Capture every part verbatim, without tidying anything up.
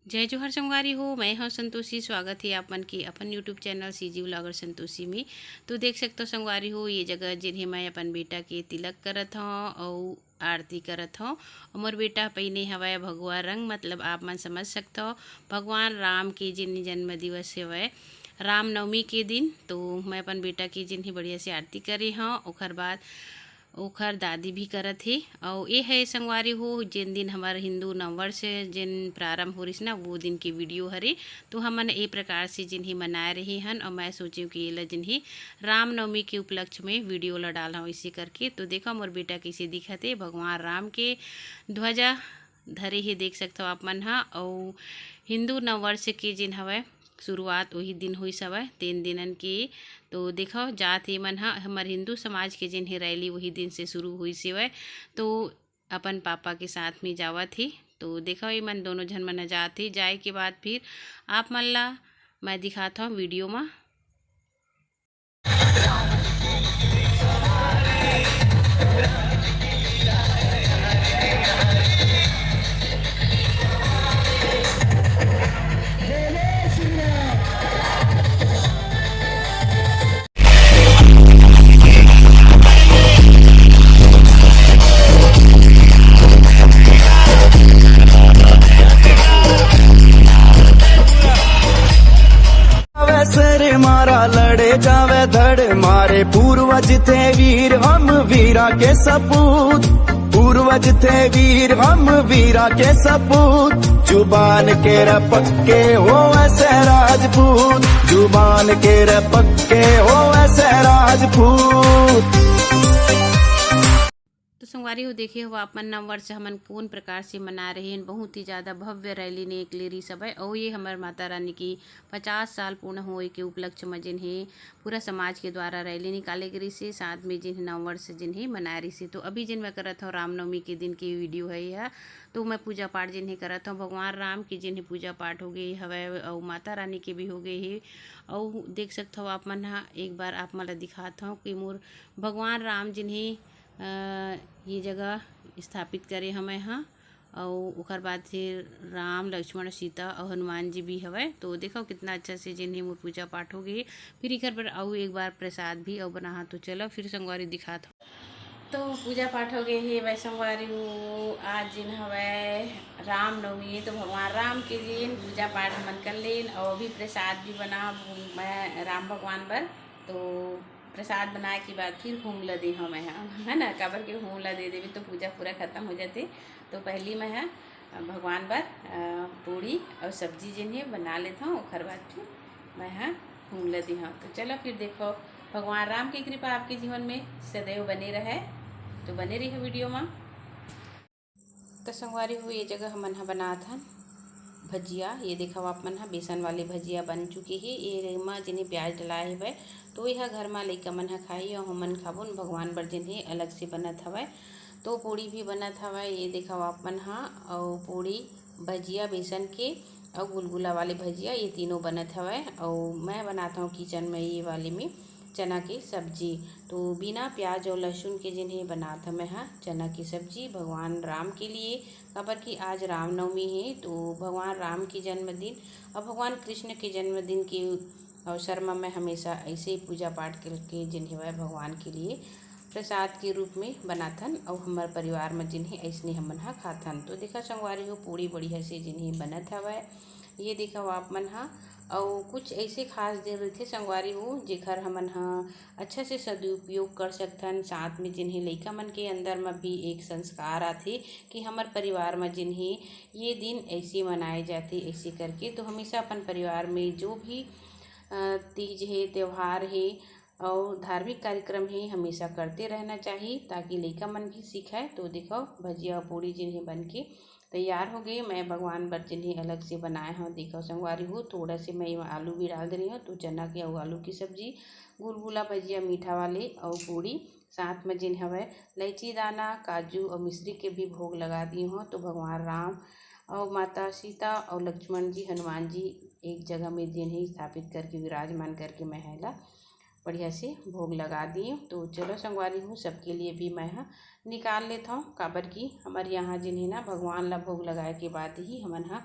जय जोहार संगवारी हो, मैं हूं संतोषी। स्वागत है आप मन के अपन YouTube channel CG vlogger Santoshi में। तो देख सकते हो संगवारी हो, ये जगह जिन्हें मैं अपन बेटा के तिलक करत हूँ और आरती करत हूँ। और मोर बेटा पहिने हवय भगवा रंग, मतलब आप मन समझ सकते हो भगवान राम के जिन जन्म दिवस हवय रामनवमी के दिन, तो मैं अपन बेटा के जिन ही बढ़िया से आरती करे हूँ। ओकर बाद ओखर दादी भी करत हे। अउ ए हे संगवारी हो, जेन दिन हमर हिंदू नववर्ष जेन प्रारंभ हो रिस ना, वो दिन के वीडियो हरे। तो हमन ए प्रकार से जिन ही मनाए रहे हन, अउ मैं सोचें कि एला जिन ही रामनवमी के उपलक्ष्य में वीडियो ला डालहूँ इसे करके। तो देखो मोर बेटा कैसे दिखत हे, भगवान राम के ध्वजा धरे हे, देख सकथव आप मन ह। अउ हिंदू नववर्ष के जेन हवय शुरुआत वही दिन होइस हवय, तीन दिनन के। तो देखव जात हे मन ह, हमर हिंदू समाज के जेन हे रैली वही दिन से शुरू होइस हवय। तो अपन पापा के साथ में जावत हे। तो देखव ये मन दोनों झन मन ह जात हे, जाए के बाद फिर आप मन ला मैं दिखात हूँ वीडियो मा। वैसे रे मारा लड़े जावे धड़ मारे, पूर्वज थे वीर हम वीरा के सपूत। पूर्वज थे वीर हम वीरा के सपूत। जुबान के रे पक्के हो ऐसे राजपूत। जुबान के रे पक्के हो ऐसे राजपूत। तो संगवारी हो, देखे हो आप मन नववर्ष हमन कौन प्रकार से मना रहे हैं। बहुत ही ज़्यादा भव्य रैली ने एक ले रही सब है। और ये हमारे माता रानी की पचास साल पूर्ण होए के उपलक्ष्य में जिन हे पूरा समाज के द्वारा रैली निकाले गे रिहिसे, साथ में जिन हे नववर्ष जिन हे मनाए रिहिसे। तो अभी जिन मैं करत हूँ रामनवमी के दिन के वीडियो है यह, तो मैं पूजा पाठ जिन हे करत हूँ, भगवान राम की जिन हे पूजा पाठ हो गई हवय, अउ माता रानी के भी हो गई है। अउ देख सकत हव आप मन ह, एक बार आप मन ला दिखात हूँ कि मोर भगवान राम जिन हे, अ, ये जगह स्थापित करे हमें ह। अउ ओकर बाद फिर राम, लक्ष्मण, सीता अउ हनुमान जी भी हवय। तो देखो कितना अच्छा से जिन हे मोर पूजा पाठ हो गए। फिर इकर बर अउ एक बार प्रसाद भी अउ बनाहा। तो चलो फिर संगवारी दिखात हूँ। तो पूजा पाठ हो गए हे वै संगवारी हो। आज जिन हवय रामनवमी, तो भगवान राम के जिन पूजा पाठ हमन कर लेन अउ अभी प्रसाद भी बना मैं राम भगवान बर। तो प्रसाद बनाए के बाद फिर हूम ल दे हूँ मैं ह, है ना, काबर के हूम ल दे देबे तो पूजा पूरा खत्म हो जाथे। तो पहली मैं ह भगवान बर, अ, पूड़ी अउ सब्जी जेन हे बना लेथव, ओखर बाद फिर मैं ह हूम ल दे हूँ। तो चलो फिर देखो, भगवान राम की कृपा आपके जीवन में सदैव बने रहे। तो बने रहिए वीडियो में। तो संगवारी हो, ये जगह हमन ह बनात हन भजिया। ये देखव आप मन ह, बेसन वाले भजिया बन चुके हे। ये मा जेन हे प्याज डलाए हवय, तो ये ह घर मा लइका मन ह खाही अउ हमन खाबो न, भगवान बर जेन हे अलग से बनत हवय। तो पूड़ी भी बनत हवय, ये देखव आप मन ह, अउ पूड़ी, भजिया, बेसन के अउ गुलगुला वाले भजिया, ये तीनों बनत हवय। अउ मैं बनात हूँ किचन में ये वाले में चना के सब्जी। तो बिना प्याज अउ लहसुन के जेन हे बनात हवं मैं ह चना के सब्जी भगवान राम के लिए, काबर कि आज रामनवमी हे, तो भगवान राम के जन्मदिन अउ भगवान कृष्ण के जन्मदिन के अवसर म मैं हमेशा ऐसे ही पूजा पाठ करके जेन हेवय भगवान के लिए प्रसाद के रूप में बनाथन अउ हमर परिवार म जेन हे अइसने हमन ह खाथन। तो देखा संगवारी हो, पूड़ी बढ़िया से जेन हे बनत हवय। ये देखव आप मन ह, अउ कुछ ऐसे खास दिन रहिथे संगवारी हो, जेखर हमन ह अच्छा से सदुपयोग कर सकथन। साथ में जेन हे लइका मन के अंदर म भी एक संस्कार आथे कि हमर परिवार म जेन हे ये दिन ऐसे मनाए जाथे, ऐसे करके। तो हमेशा अपन परिवार में जो भी, अ, तीज हे, त्योहार हे अउ धार्मिक कार्यक्रम हे, हमेशा करते रहना चाही, ताकि लइका मन भी सीखय। तो देखव, भजिया अउ पूड़ी जेन हे बन के तैयार हो गए। मैं भगवान बर जेन हे अलग से बनाए हव। देखव संगवारी हो, थोड़ा से मैं एमा आलू भी डाल दे रही हूँ। तो चना के अउ आलू की सब्जी, गुलगुला भजिया मीठा वाले अउ पूड़ी, साथ में जेन हवय लैची दाना, काजू अउ मिश्री के भी भोग लगा दिए हव। तो भगवान राम अउ माता सीता अउ लक्ष्मण जी, हनुमान जी एक जगह में जेन हे स्थापित करके, विराजमान करके मैं ह एला बढ़िया से भोग लगा दिए। तो चलो संगवारी हो, सबके लिए भी मैं ह निकाल लेत हव, काबर कि हमर यहाँ जेन हे ना, भगवान ला भोग लगाए के बाद ही हमन ह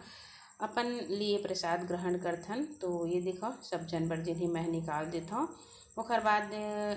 अपन लिए प्रसाद ग्रहण करथन। तो ये देखो, सब झन बर जिन्हें मैं निकाल देथव। ओकर बाद, अ,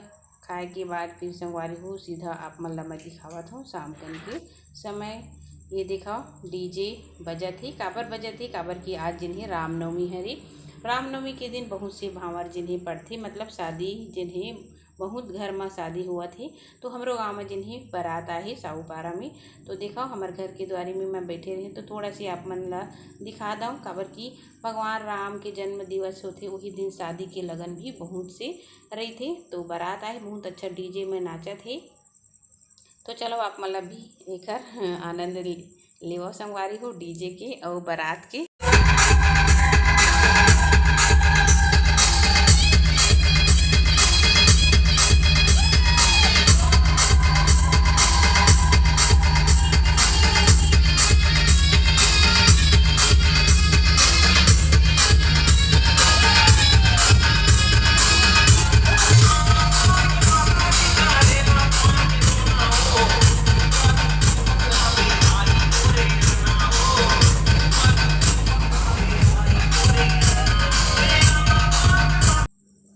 खाए के बाद फिर संगवारी हो, सीधा आप मन ला मैं दिखावत हव शाम कन के समय। ये देखो, डीजे बजत हे। काबर बजत हे? काबर कि आज जिन्हें रामनवमी हरे। रामनवमी के दिन बहुत से भांवर जिन्हें पड़थे, मतलब शादी जिन्हें बहुत घर म शादी होवत हे, तो हमरो गांव म जिन्हें बारात आहे साहूपारा में। तो देखो, हमर घर के दुआरी में मैं बैठे रहे, तो थोड़ा सी आप मन ला दिखा दऊं, काबर कि भगवान राम के जन्म दिवस होथे, वही दिन शादी के लगन भी बहुत से रहिथे। तो बारात आहे, बहुत अच्छा डीजे में नाचत हे। तो चलो, आप मन ला भी एकर आनंद ले-, लेवो संगवारी हो, डीजे के अउ बारात के।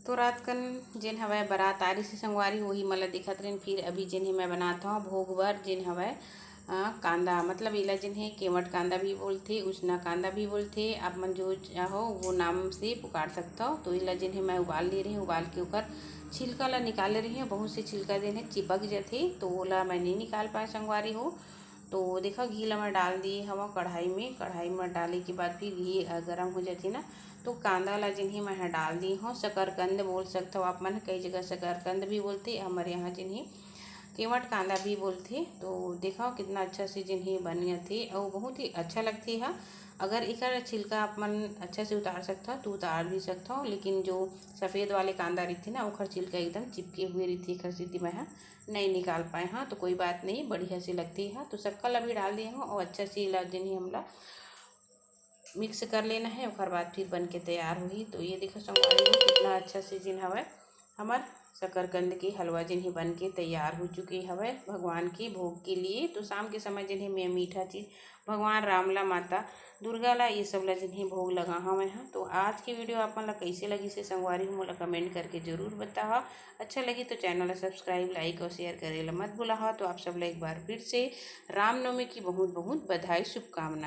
तो रात कन जेन हवय बारात आ रिहिस हे संगवारी, वही मला दिखत रहिन। फिर अभी जेन हे मैं बनात हव भोग बर, जेन हवय, अ, कांदा, मतलब एला जेन हे केवट कांदा भी बोलथे, उसना कांदा भी बोलथे, आप मन जो चाहो वो नाम से पुकार सकथव। तो एला जेन हे मैं उबाल ले रही हूँ, उबाल के ओकर छिलका ला निकाले रही हूँ। बहुत से छिलका जेन हे चिपक जथे, तो ओला मैं नहीं निकाल पाए संगवारी हो। तो देखा, घी ला मैं डाल दिए हव कढ़ाई में। कढ़ाई में डाले के बाद फिर घी, अ, गरम हो जाथे ना, तो कांदा ला जेन हे मैं ह डाल दिए हव। शकरकंद बोल सकथव आप मन, कई जगह शकरकंद भी बोलथे, हमर यहाँ जेन हे केवट कांदा भी बोलथे। तो देखा, कितना अच्छा से जेन हे बन जाथे अउ बहुत ही अच्छा लगथे हा। अगर एकर छिलका आप मन अच्छा से उतार सकथव तो उतार भी सकथव, लेकिन जो सफेद वाले कांदा रहिथे ना, ओकर छिलका एकदम चिपके हुए रहिथे, एकर सेती मैं ह नहीं निकाल पाए। हाँ, तो कोई बात नहीं, बढ़िया से लगथे हा। तो शक्कर ला भी डाल दिए हव अउ अच्छा से एला जेन हे हमला मिक्स कर लेना है, ओकर बाद फिर बन के तैयार होही। तो ये देखो संगवारी हो, कितना अच्छा से जेन हवय, हमर शकरकंद के हलवा जेन हे बन के तैयार हो चुके हवय भगवान के भोग के लिए। तो शाम के समय जेन हे मैं मीठा चीज भगवान राम ला, माता दुर्गा ला, ये सब ला जेन हे भोग लगा हवय। हाँ, तो आज के वीडियो आप मन ला कैसे लगिस हे संगवारी हो, मोला कमेंट करके जरूर बताहा। अच्छा लगी तो चैनल ला सब्सक्राइब, लाइक और शेयर करे ला मत भुलाहा। तो आप सब ला एक बार फिर से रामनवमी की बहुत बहुत बधाई, शुभकामनाएं।